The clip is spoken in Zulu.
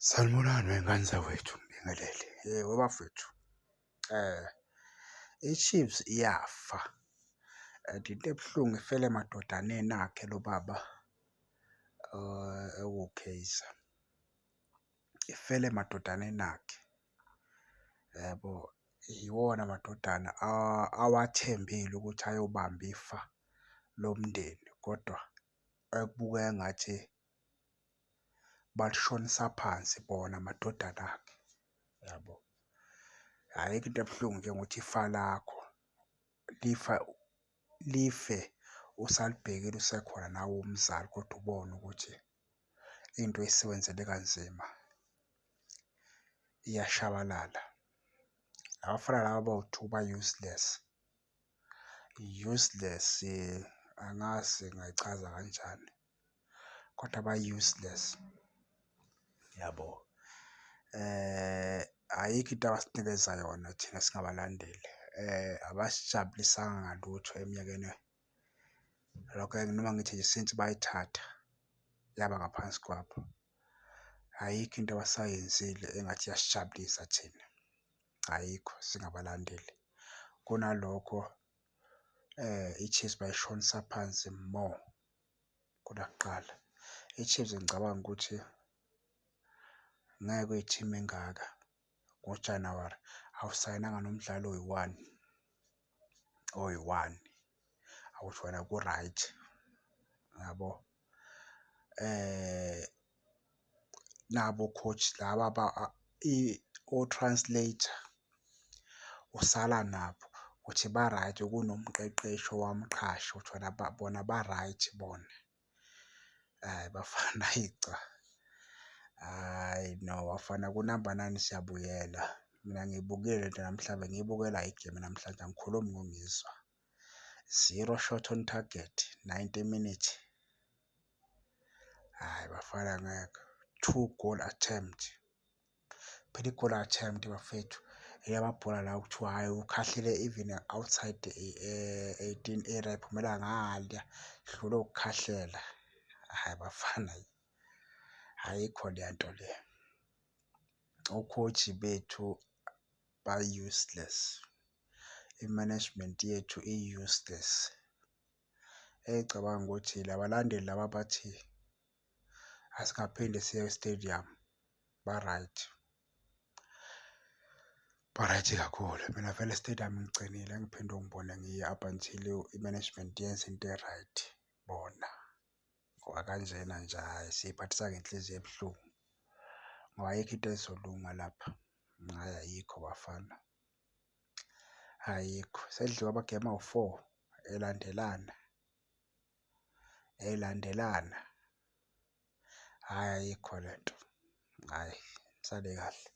Sanibonani wey'ngane zakwethu, ngibingelele. Webafwethu, i-Chiefs iyafa and into ebuhlungu ifela emadodaneni akhe lo baba ewuKaizer, ifela emadodaneni akhe, yabo. Iwona amadodana awathembile ukuthi ayobamba ifa lomndeni kodwa ekubukeka engathi balishonisa phansi bona amadodana akhe, yabo. Ayikho into ebuhlungu njengokuthi ifa lakho lifa life usalibhekile usekhona nawe uwumzali kodwa ubone ukuthi into oyisebenzele kanzima iyashabalala. La bafana laba abawu-two ba-useless, useless, angazi ngingayichaza kanjani kodwa ba-useless, yabo. Ayikho into abasinikeza yona thina singabalandeli, abasijabulisanga ngalutho eminyakeni lokho noma ngithi nje since bayithatha yaba ngaphansi kwabo, ayikho into abasayenzile engathi iyasijabulisa thina, ayikho singabalandeli. Kunalokho i-Chiefs bayishonisa phansi more kunakuqala. I-Chiefs ngicabanga ukuthi ngeke kuyithimu engaka ngoJanuwari awusayinanga nomdlali oyi-one, oyi-one, awusho wena ku-right, yabo? Nabo o-coach laba o-translator usala nabo, uthi ba-right kunomqeqeshi owamqasha, uthi wena bona ba-right bona. Hhayi bafana hhayi cha, hhayi no bafana kunamba nine siyabuyela. Mina ngiyibukele le nto namhlanje, bengiyibukela igemu namhlanje angikhulumi ngoNgizwa. Zero shot on target, 90 minutes. Hhayi bafana ngeke, two goal attempt. Phela i-goal attempt bafethu eyamabhola la okuthiwa hhayi ukhahlele even outside 18 area iphumela ngale, hlulwe ukukhahlela. Hhayi bafana ayikho leya nto leya. O-coach bethu ba-useless, i-management yethu i-useless. Engicabanga ukuthi la balandeli laba abathi asingaphinde siye e-stadium ba-right, ba-right kakhulu. Mina vele e-stadium ngigcinile angiphinde ungibone ngiya up until i-management yenze into e-right bona, ngoba kanjena nje hhayi siyiphathisa ngenhliziyo ebuhlungu ngoba ayikho into ezolunga lapha, hhayi ayikho bafana, ayikho. Sekudliwe amagemu awu-four elandelana, elandelana. Hhayi ayikho le nto, hhayi, nisale kahle.